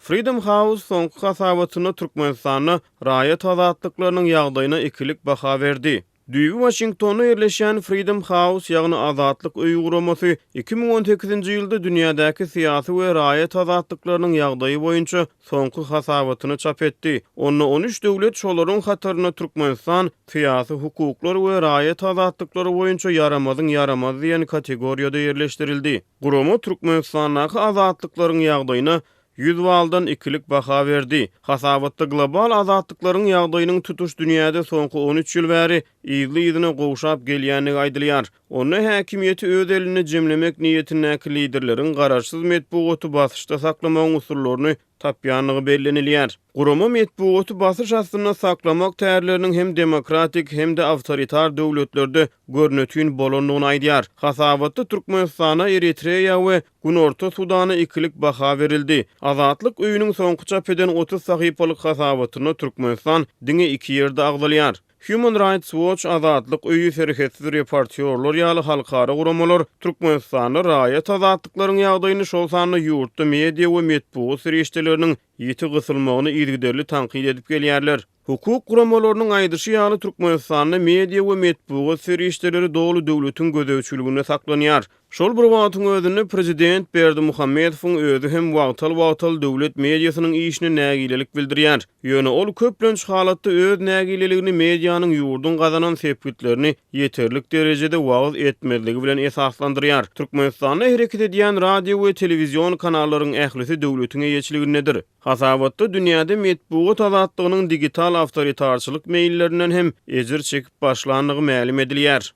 Freedom House soňky hasabatynda Türkmenistanda raýat azatlyklarynyň ýagdaýyna ikilik baha berdi. Düýbi Waşingtonda ýerleşýän Freedom House, ýagny Azatlyk öýi guramasy 2018-nji ýylda dünýädäki syýasy we raýat azatlyklarynyň ýagdaýy boýunça soňky hasabatyny çap etdi. Onda on üç döwlet, şolaryň hatarynda Türkmenistan syýasy hukuklar we raýat azatlyklary boýunça ýaramazyň ýaramazy diýen kategoriýada ýerleşdirildi. Gurama Türkmenistandaky azatlyklaryň ýagdaýyna 100 baldan ikilik baha berdi. Hasabatda global azatlyklaryň ýagdaýynyň tutuş dünýäde soňky 13 ýyl bäri yzly-yzyna gowşap gelýändigi aýdylýar. Onda häkimiýeti öz elinde jemlemek niýetindäki liderleriň garaşsyz metbugaty basyşda saklamagyň usullaryny tapýandygy bellenilýär. Gurama metbugaty basyş astynda saklamak tärleriniň hem demokratik, hem-de awtoritar döwletlerde görnetin bolandygyny aýdýar. Hasabatda Türkmenistana, Eritreýa we Günorta Sudana ikilik baha berildi. Azatlyk öýüniň soňky çap eden 30 sahypalyk hasabatynda Türkmenistan diňe iki ýerde agzalýar. Human Rights Watch, Azatlyk öýi, Serhetsiz reportýorlar ýaly halkara guramalar Türkmenistanda raýat azatlyklaryň ýagdaýyny, şol sanda ýurtda media we metbugat serişdeleriniň ýiti gysylmagyny yzygiderli tankyt edip gelýärler. Hukuk guramalarynyň aýdyşy ýaly, Türkmenistanda media we metbugat serişdeleri doly döwletiň gözegçiliginde saklanýar. Şol bir wagtyň özünde, prezident Berdimuhamedowyň özi hem wagtal-wagtal döwlet mediasynyň işine nägilelik bildirýär. Ýöne ol köplenç halatda öz nägileligini medianyň ýurduň gazanan sepgitlerini ýeterlik derejede wagyz etmezligi bilen esaslandyrýar. Türkmenistanda hereket edýän radio we telewizion kanallaryň ählisi döwletiň eýeçiligindedir. Hasabatda dünýäde metbugat azatlygynyň digital awtoritarçylyk meýillerinden hem ejir çekip başlandygy mälim edilýär.